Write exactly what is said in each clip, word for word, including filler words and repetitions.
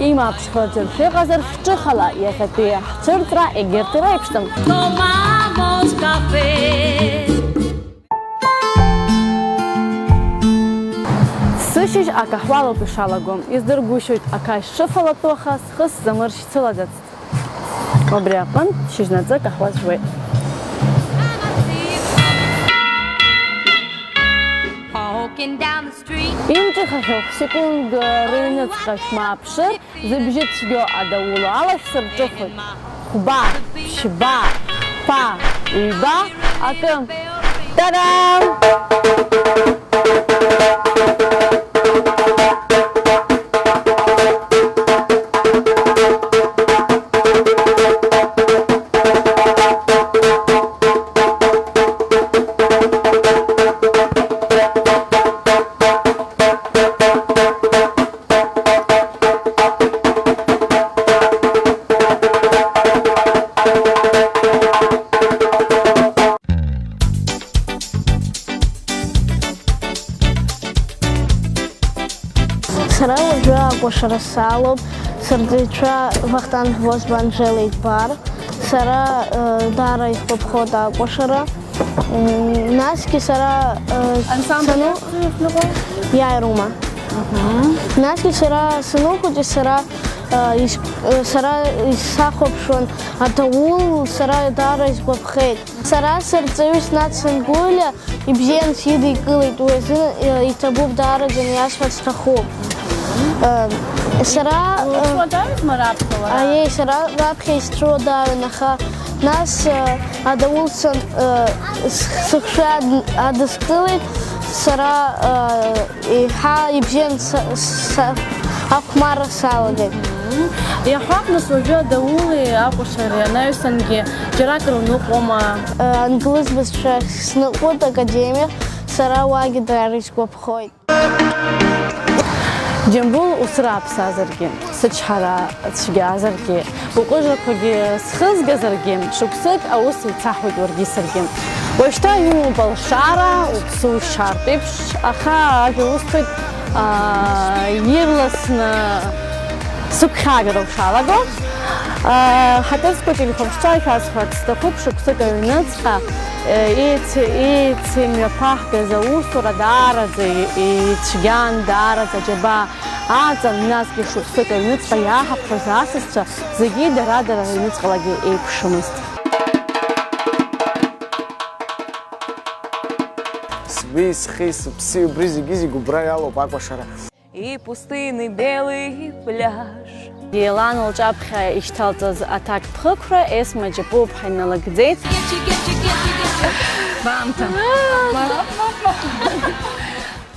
Имаԥшхо аӡәыр шәыҟазар, шәҿыхала, иахьатәи ҳцәырҵра егьырҭ иреиԥшӡам. Tomamos café. Сышьыжь акаҳуалоуп ишалаго. Издыргәышьоит, ақашь шыфалатәу, аха схы сзамыршьцылаӡацт. Убри аҟынтә шьыжьнаҵы акаҳуа зжуеит. Walking down the street. Имҿыхахьоу ҳсекунд рыҩныҵҟа шәмааԥшы, зыбжьы цәгьоу адаула ала шәсырҿыхоит. Хәба, ԥшьба, хԥа, ҩба, акы. Тарам! Сара уажәы акәашара салоуп, сырҵаҩцәа Вахтанг Возба, Анжела Идбар. Сара, э, даара исгәаԥхоит акәашара. М, насгьы сара, э, Ансамбль сану-, иацу шәныҟәои? Иааирума. Мгм. Насгьы сара саныхәыҷыз, сара, э, ис-, э, сара исахәаԥшуан адаул, сара даара исгәаԥхеит. Сара сырҵаҩы Снаҭ Сангәылиа ибзиан сидикылеит, уи азы, э, иҭабуп, даараӡаны иасҳәар сҭахуп. Э, сара, э, Уцәуадаҩызма раԥхьа уара? Аиеи, сара раԥхьа исцәуадаҩын, аха нас, э, адаул сан, э, с-, сыхшыҩ ад-, адыскылеит, сара, э, еиҳа ибзиан са, са, ахәмарра салагеит. Мгм. Иаҳҳәап, нас, уажәы адаули акәашареи анаҩсангьы џьарак рылныҟәома? Э, англыз бызшәахь сныҟәоит академиахь, сара уагьы даара исгәаԥхоит. Џьамбул, усра аԥсазаргьы, сычҳара цәгьазаргьы, уҟыжақәагьы схызгазаргьы, шықәсык аус еицаҳуеит уаргьы саргьы. Уажәшьҭа иумоуп алшара, уԥсы ушьартә еиԥш, аха ажәа усҭоит, аа, ирласны сыгәхьаагара ушалаго. Аа, ҳаҭыр зқәу ателехәаԥшцәа шәасҳәарц сҭахуп, шықәсык аҩныҵҟа, э, еици-, еицимҩаԥаҳгаз аусура даараӡа и-, ицәгьан, даараӡа аџьабаа аҵан, насгьы шықәсык аҩныҵҟа иааҳаԥхьоз асасцәа зегьы дара-дара рыҩныҵҟалагьы еиқәшымызт. Сгәи схи сыԥси убри зегьы-зегь убра иалоуп акәашара. И пустынный белый пляж. Елан лҿаԥхьа ишьҭалҵаз аҭакԥхықәра Есма Џьапуаԥҳа иналагӡеит. Баамҭа.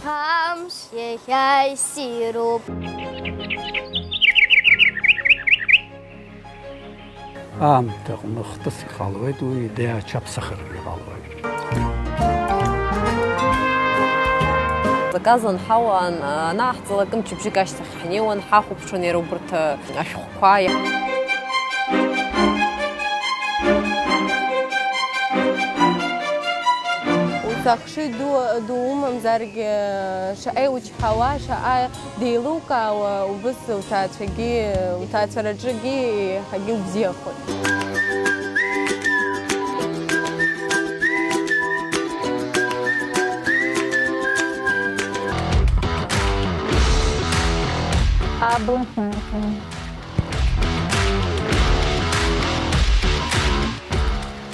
Амш иахьа иссируп. Аамҭа аҟны хҭыс иҟалоит, уи идеиа аҽаԥсахыргьы ҟалоит. Заказ анҳауа, ан-, анааҳҵалак, мчыбжьык ашьҭахь ҳнеиуан, ҳахәаԥшуан иара убарҭ, а, ашәҟәқәа. Ус ахшыҩ ду, ду умамзаргьы, шаҟа иучҳауа, шаҟа деилукаауа, убыс уҭаацәагьы, уҭаацәараҿгьы еиҳагьы убзиахоит. Аб.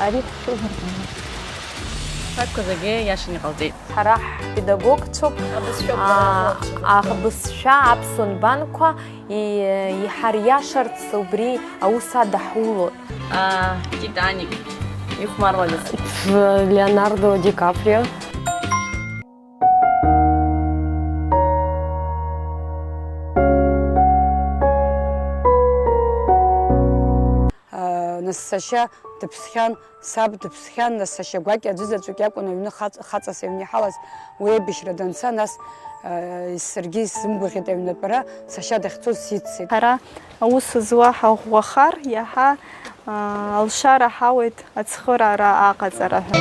Ари хәшәуп. Ҳәатәқәа зегьы иашан иҟалҵеит. Ҳара ҳпедагогцәоуп. Абызшәа Аа, гәараҳәа. Абызшәа аԥсуа нбанқәа и-, иҳариашарц убри аус адаҳулон. Аа, Титаник. Ихәмаруадаз. Пф, Леонардо Ди Каприо. Нас сашьа дыԥсхьан, саб дыԥсхьан, нас сашьа гәакьа аӡәы заҵәык иакәын аҩны хаҵ-, хаҵас аҩны иҳалаз, уи аибашьра данца, нас, саргьы исзымгәаӷьит аҩнатәара, сашьа дахьцоз сиццеит. Ҳара аус зуа ҳаӷәӷәахар, иаҳа, аа, алшара ҳауеит ацхыраара аҟаҵара ҳәа.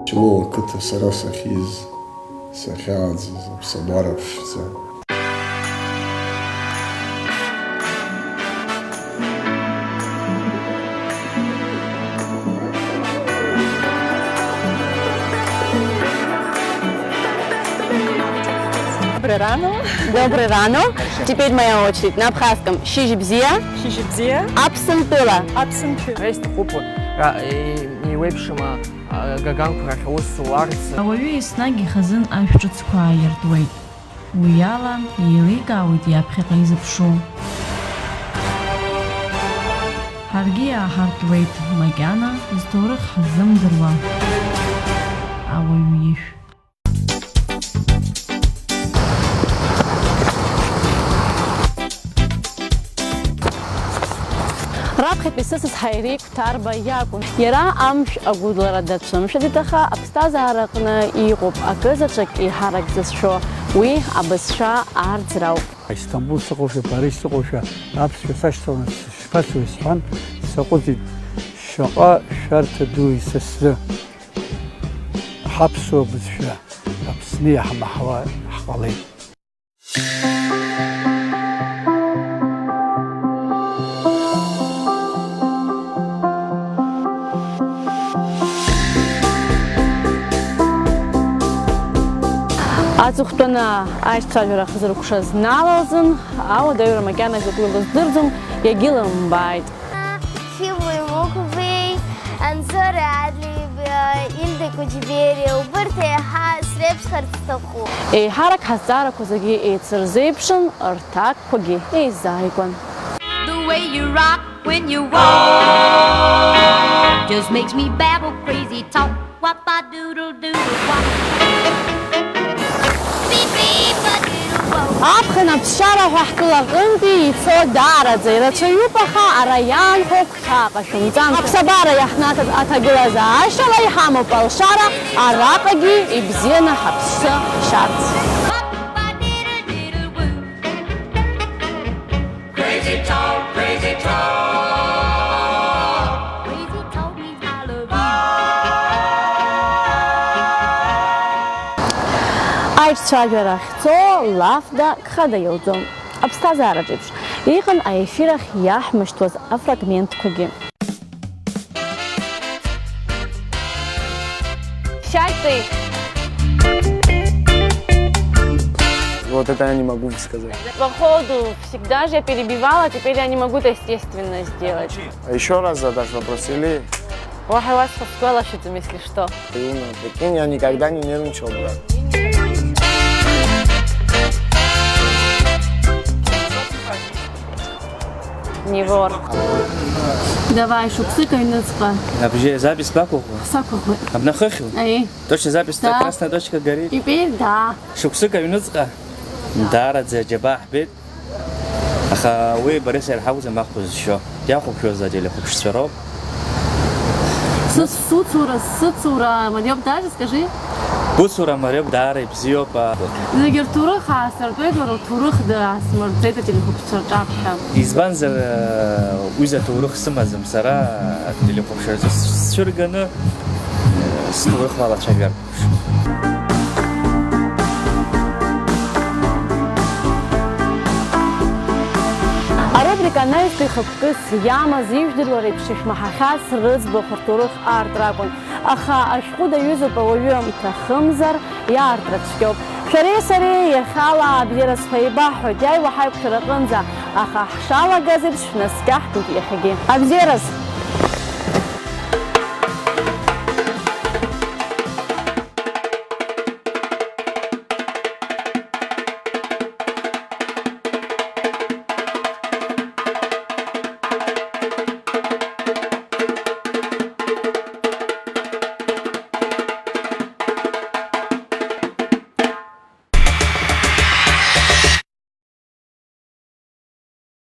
Ҷлоу ақыҭа сара сахьиз Сахьааӡаз аԥсабара ԥшӡа. Доброе рано. Доброе рано. Теперь моя очередь. На абхазском. Шьыжьбзиа. Шьыжьбзиа. Аԥсынтәыла. Аԥсынтәыла. Ҳәа исҭахуп, ра-, и-, иуеиԥшым, а, а, гагамқәа рахь аус зуарц. Ауаҩы еснагь ихазын ажә ҿыцқәа ааиртуеит. Уи ала еиликаауеит иаԥхьаҟа изыԥшу. Ҳаргьы иааҳартуеит макьана зҭоурых ҳзымдыруа ауаҩы ишә. Раԥхьатәи сысас Ҳаиреи Қәҭарба иакәын. Иара амшә агәыдлара дацәымшәаӡеит, аха аԥсҭазаара аҟны иҟоуп, акызаҵәык еиҳарак зыцәшәо, уи абызшәа аарӡра ауп. Истамбул сыҟоушәа, Париж сыҟоушәа, аԥсшәа сашьҭаланы сышԥацои сҳәан, саҟәыҵит. Шаҟа шәарҭа дуи са сзы! Ҳаԥсуа бызшәа Аԥсны иаҳмаҳауа ҳҟалеит. Аҵыхәтәаны аиҿцәажәара ахьазыркәшаз налалзын, ауадаҩра макьана изакәу илыздырӡом, иагьылымбааит. Шәыбаҩ мықәбеи, Анзор Адлиба, Ильда Кәыҷбериа, убырҭ еиҳа среиԥшхарц сҭахуп. Еиҳарак ҳазҵаарақәа зегьы еицырзеиԥшын, рҭакқәагьы еизааигәан. The way you rock when you walk just makes me babble crazy talk. Wop-a-doodle-doodle-wop. Beep-beep-a-doodle-wop. Аԥхын аԥсшьара ҳәа ҳтәылаҟынтәи ицо даараӡа ирацәаҩуп, аха ара иаанхо гәҭаҟа шәымҵан. Аԥсабара иаҳнаҭаз аҭагылазаашьала иҳамоуп алшара араҟагьы ибзианы ҳаԥсы шьарц. Wop-a-diddle-diddle-woo. Crazy talk, crazy talk. Crazy talk means I love you. Аиҿцәажәара ахьцо лафда гха даиуӡом. Аԥсҭазаараҿ еиԥш, иҟан аефир ахь иаҳмышьҭуаз афрагментқәагьы. Сядьте! Вот это я не могу сказать. Походу, всегда же я перебивала, теперь я не могу это естественно сделать. А ещё раз задашь вопрос или? Уаҳа уасҳәап, сгәалашәаӡом, если что. Юна, прикинь, я никогда не нервничал, брат. Не вор. Давай, шықәсык аҩныҵҟа. Абжьы запись бақәыӷәӷәа? Сақәыӷәӷәеит. Абнахыхьу? Аи. Точно запись, да. Красная точка горит. Теперь да. Шықәсык аҩныҵҟа. Да. Даараӡа аџьабаа ҳбеит. Аха уи Борис иара ҳакәӡам ахәба зшьо. Иахәаԥшуаз ателехәаԥшцәа роуп. Сыцура, сыцура мариоуп даже, скажи. Быцура мариоуп, даара ибзиоуп. Зегьы рҭоурых аасыртуеит, уара уҭоурых даасмыртӡеит ателехәаԥшцәа рҿаԥхьа. Избанзар, э, ҩыза ҭоурых сымаӡам сара, ателехәаԥшцәа сцәырганы, э, сҭоурых уалацәажәартә. Арубрика анаҩстәи хықәкыс иамаз, ижәдыруа реиԥш ишәмаҳахьаз рыӡбахә рҭоурых аартра акәын. Аха ашәҟәы даҩызоуп ауаҩы, иҭахымзар, иаартра цәгьоуп. Шәареи сареи иахьала абзиараз ҳәа еибаҳҳәоит, иааиуа ҳаиқәшәараҟынӡа, аха ҳшалагаз еиԥш шәнаскьаҳгоит иахьагьы. Абзиараз,